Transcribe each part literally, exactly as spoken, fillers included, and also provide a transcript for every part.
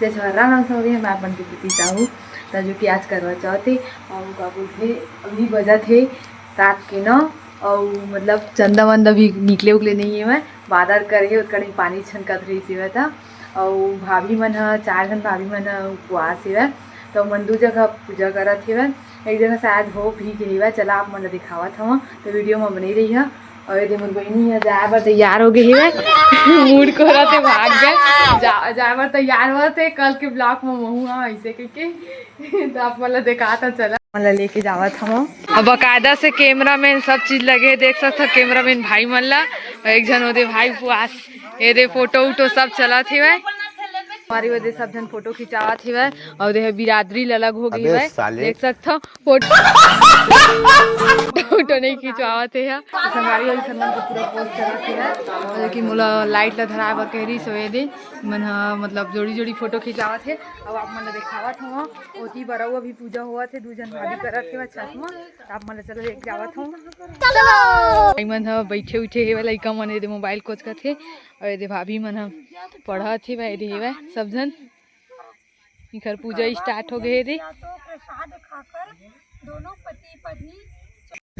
जय जोहार, राम राम संगवारी, मैं अपन के प्रीति साहू। त जो कि आज करवा चौथ हे, अउ का बोलथे, अभी बजत हे रात के नौ, अउ मतलब चंदा वंदा भी निकले उकले नहीं हे, मैं बादर करे हे, ओतका दिन पानी छनकत रहिस हे त, अउ भाभी मन ह, चार झन भाभी मन ह उपवास हे, त मन दू जगह पूजा करत हे। एक जगह शायद हो भी गे हे, चला आप मन ल दिखावत हवं, त वीडियो म बने रहिहा। अउ एदे मोर बहिनी ह जाए बर तैयार हो गे हे, मूड कोरा ते भाग गे, जा, जाए बर तैयार होत हे, कल के ब्लॉग म महू ह ऐसे कहिके। त आप मन ल देखात हवं, चला मन ल लेके जावत हवं। अब बकायदा से कैमरामैन सब चीज लगे हे, देख सकत हव कैमरामैन भाई मन ल, एक झन ओदे भाई उपवास, एदे फोटो उटो सब चलत हेवय। हमारी वजह सब झन फोटो खिंचावत हेवय, अउ एदे बिरादरी ल अलग हो गे अबे हेवय, साले। देख सकत हव। फोटो फोटो नहीं खिंचवावत हे ह। संगवारी हो, इसन मन के पूरा पोज चलत हे ह। और कि मोला लाइट ला धराए बर कह रही, सो एदे मन ह मतलब जोड़ी जोड़ी फोटो खिंचावत हे। अब आप मन ला देखावत हवं, ओती बर अउ अभी पूजा होवत हे, दू झन भाभी करत हे छत म। त आप मन ला चलो एक जावत हवं। चलो। भाई मन ह बैठे उठे हे, लइका मन एदे मोबाइल कोचकत हे, और एदे भाभी मन ह पढ़त हे, एदे हेवय सब झन। इखर पूजा स्टार्ट हो गे हे रे। तो प्रसाद खाकर दोनों पति पत्नी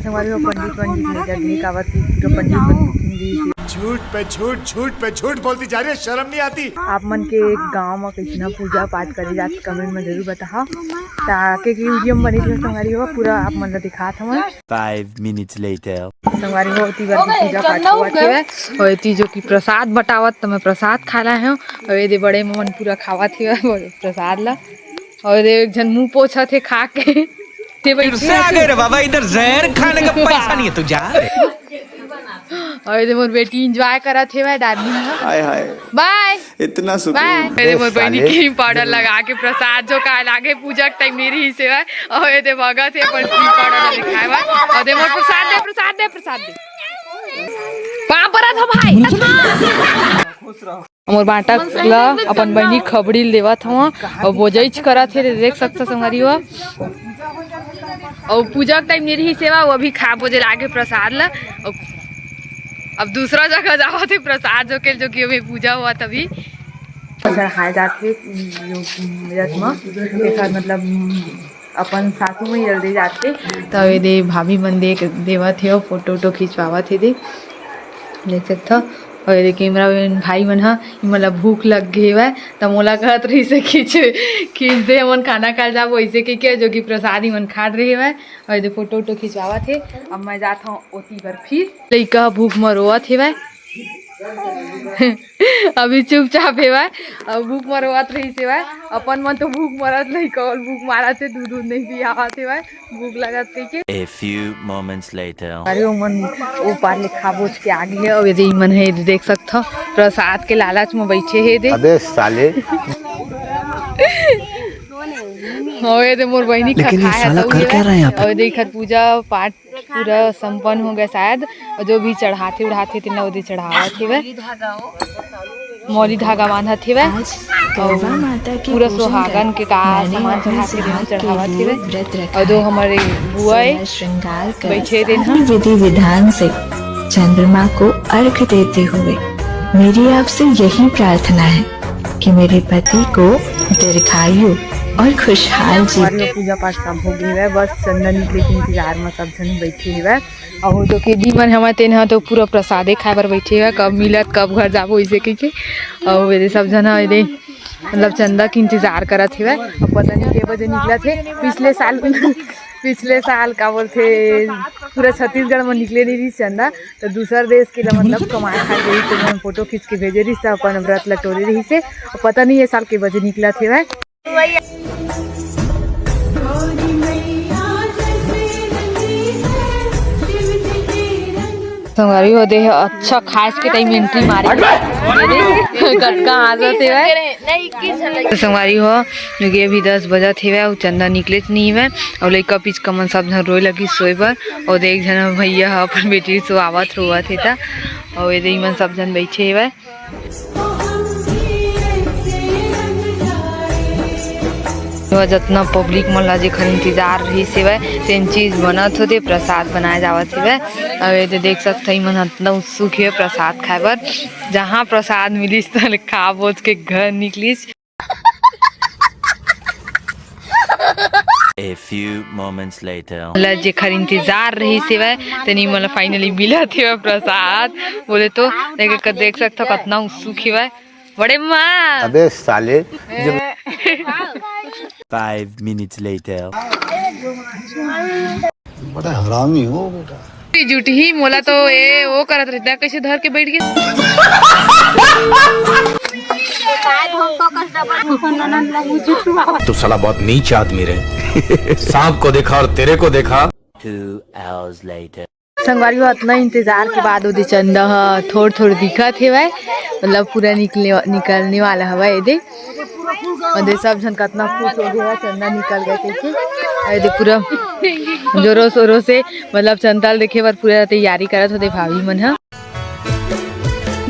संगवारी हो, पंडित पंडित नजर नहीं कावत कि पूरा पंडित पंडित हिंदी से। झूठ पे झूठ, झूठ पे झूठ बोलती जा रही है, शर्म नहीं आती? आप मन के गांव में कैसना पूजा पाठ करे जात, कमेंट में जरूर बताहा, ताकि कि वीडियो में बने रहो संगवारी हो, पूरा आप मन ला दिखात हवन। Five minutes later. संगवारी हो, ओती बर भी पूजा पाठ होवत हेवय। और एती जो कि प्रसाद बटावत, त मैं प्रसाद खा लाए हूँ। और एदे बड़े मन पूरा खावत हेवय प्रसाद ला। और एदे एक झन मुंह पोछत हे खा के। ते बैठे फिर से आ गए रे बाबा, इधर जहर खाने का पैसा नहीं है, तू जा। और एदे मोर बेटी एंजॉय करत हेवय, डार्लिंग ह। हाय हाय। बाय। इतना सुकून। बाय। अरे मोर बहिनी क्रीम पाउडर लगा के प्रसाद जो खाए लागे, पूजा के टाइम मेरी ही सेवा। और एदे भगत हे अपन क्रीम पाउडर लगा के खाए बर। और दे मोर प्रसाद दे, प्रसाद दे, प्रसाद दे। पाँव परत हो भाई। मोर बांटा ला अपन बहिनी खबड़ी ल देवत हवं। और बोजइच करत हे, देख सकत संगवारी हो। और पूजा के टाइम मेरी ही सेवा, वो अभी खा बोजे लागे प्रसाद ला। और अब दूसरा जगह जावत हे प्रसाद जो के, जो कि अभी पूजा होवत हे। चढ़ाए जाथे रथ म, एखर मतलब अपन सासू में जल्दी जाथे। त एदे भाभी मन देख देवत हे, फोटो उटो खिंचवावत हे दे, देख सकथव। और एदे कैमरा मैन भाई मन ह, इमन ला भूख लग गे हेवय, त मोला कहत रहिस हे, "खींच, खींच दे, हमन खाना खाए जाबो," अइसे कहिके, जो कि प्रसाद इमन खात रहे हेवय। और एदे फोटो उटो खिंचवावत हे। अब मैं जात हवं ओती बर फिर। लइका ह भूख म रोवत हेवय। अभी चुपचाप हेवय, अब भूख म रोवत रहिस हेवय। अपन मन तो भूख मरत, लइका ल भूख मारत हे, दूध उध नहीं पियावत हेवय, भूख लगत कहिके। A few moments later. अरे, ओमन ओ पार ले खा बोज के आ गे हे, अउ एदे इमन हे, देख सकथव, प्रसाद के लालच म बइठे हे दे। अबे साले। अउ एदे मोर बहिनी लेकिन ये खा हे, साला तो कर ये क्या रहा है यहाँ पे? अउ एदे इखर पूजा पाठ पूरा संपन्न हो गया शायद। और जो भी चढ़ाथे उढ़ाथे, तेन ला ओदे चढ़ावत हेवय, मौली धागा बांधत हेवय। आज और दुर्गा माता की पूरा पूजन सुहागन कर के का मैंने सामान अपने चढ़ाथे, तेन ला सुहाग के चढ़ावत लिए हेवय। व्रत रखा और जो है। हमर बुआ हे, सोलह श्रृंगार कर बैठे दिन सभी ह। विधि विधान से चंद्रमा को अर्घ देते हुए मेरी आपसे यही प्रार्थना है कि मेरे पति को दीर्घायु और खुशहाल जीवन। हमारे पूजा पाठ सब हो गई है, बस चंदा निकले के इंतजार में सब झन बैठे हुए। अउ जो के दी मन हवय, तेन ह तो पूरा प्रसादे खाए बर बैठे हवय, कब मिलत, कब घर जाबो, अइसे कहिके। अउ एदे सब झन ह एदे, मतलब, चंदा के इंतजार करत हवय। अब पता नहीं के बजे निकलत हे। पिछले साल, पिछले साल का बोलथे, पूरा छत्तीसगढ़ में निकले नहीं रहिस चंदा, तो दूसर देश के ला, मतलब, कमाए खाए गई, तो मन फोटो खींच के भेजे रहिस, त अपन व्रत ल टोरे रहिस हे। अब पता नहीं ये साल के बजे निकलत हवय। संगवारी हो दे, अच्छा खास के टाइम एंट्री मारे। कतका हाजत हे भाई। तो संगवारी हो, क्योंकि अभी दस बजत हेवय अउ चंदा निकलेच नहीं हेवय, अउ लइका पिचका मन सब झन रोए लगिस सोए बर। अउ दे एक झन भैया ह अपन बेटी ल सुआवत रोवत हे त, अउ एदे इमन सब झन बइठे हेवय। तो जतना पब्लिक मन ला जेखर इंतजार रहिस हेवय, तेन चीज बनत होथे, प्रसाद बनाए जावत हेवय। अउ एदे देख सकथव, इमन अतना उत्सुक हे प्रसाद खाए बर। जहाँ प्रसाद मिलिस, तले खा बोज के घर निकलिस। A few moments later. मोला जेखर इंतजार रहिस हेवय, तेनी मोला finally मिलत हेवय प्रसाद। बोले तो देख, देख सकथव कतना उत्सुक हेवय। बड़े माँ। अबे साले, जब Five minutes later. बड़ा हरामी हो बेटा। जुटही मोला तो ए ओ करत रहिथे, कइसे धर के बइठ गे। तो साला बहुत नीच आदमी रहे। सांप को देखा और तेरे को देखा। Two hours later. संगवारी हो, अतना इंतजार के बाद ओदे चंदा ह थोड़ थोड़ दिखत हेवय, मतलब पूरा निकले निकलने वाला हवय एदे। ओदे सब झन कतना खुश हो गे हवय, चंदा निकल गे कहिके। एदे पूरा जोरों शोरों से मतलब चंदा ल देखे बर पूरा तैयारी करत होते भाभी मन ह।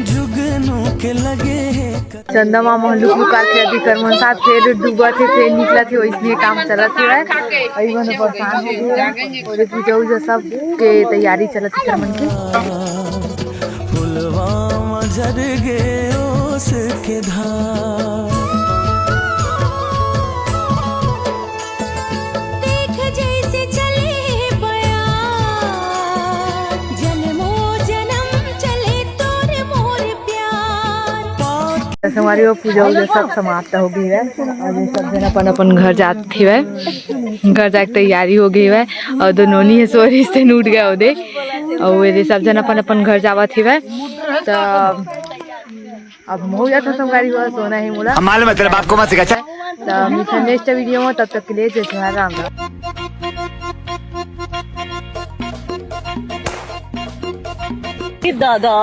जुगनू के लगे हे चंदा मामा लुक लुका के दिकर मन साथ फेर डूबत हे, फेर निकलत हे, वइसने काम चलत हेवय। अई मन परेशान हो गे हवय। अउ पूजा उजा सब के तैयारी चलत हे मन के। फुलवा म झर गे ओस के धार। देख जइसे चले बयार, जनमो जनम चले तोर मोर प्यार। त संगवारी हो, पूजा उजा सब समाप्त हो गे हवय। अउ ये सब झन अपन अपन घर जात हेवय, घर जाए के तैयारी हो गे हवय। अउ दो नोनी हे सोरी से उठ गे ओदे, अउ ये सब झन अपन अपन घर जावत हेवय। त अब हो जात हे संगवारी हो, सोना हे मोला। हम मालूम है, तेरे बाप को मत सिखा। त मिलथन next video में, तब तक के लिए जय जोहार, राम राम। दादा।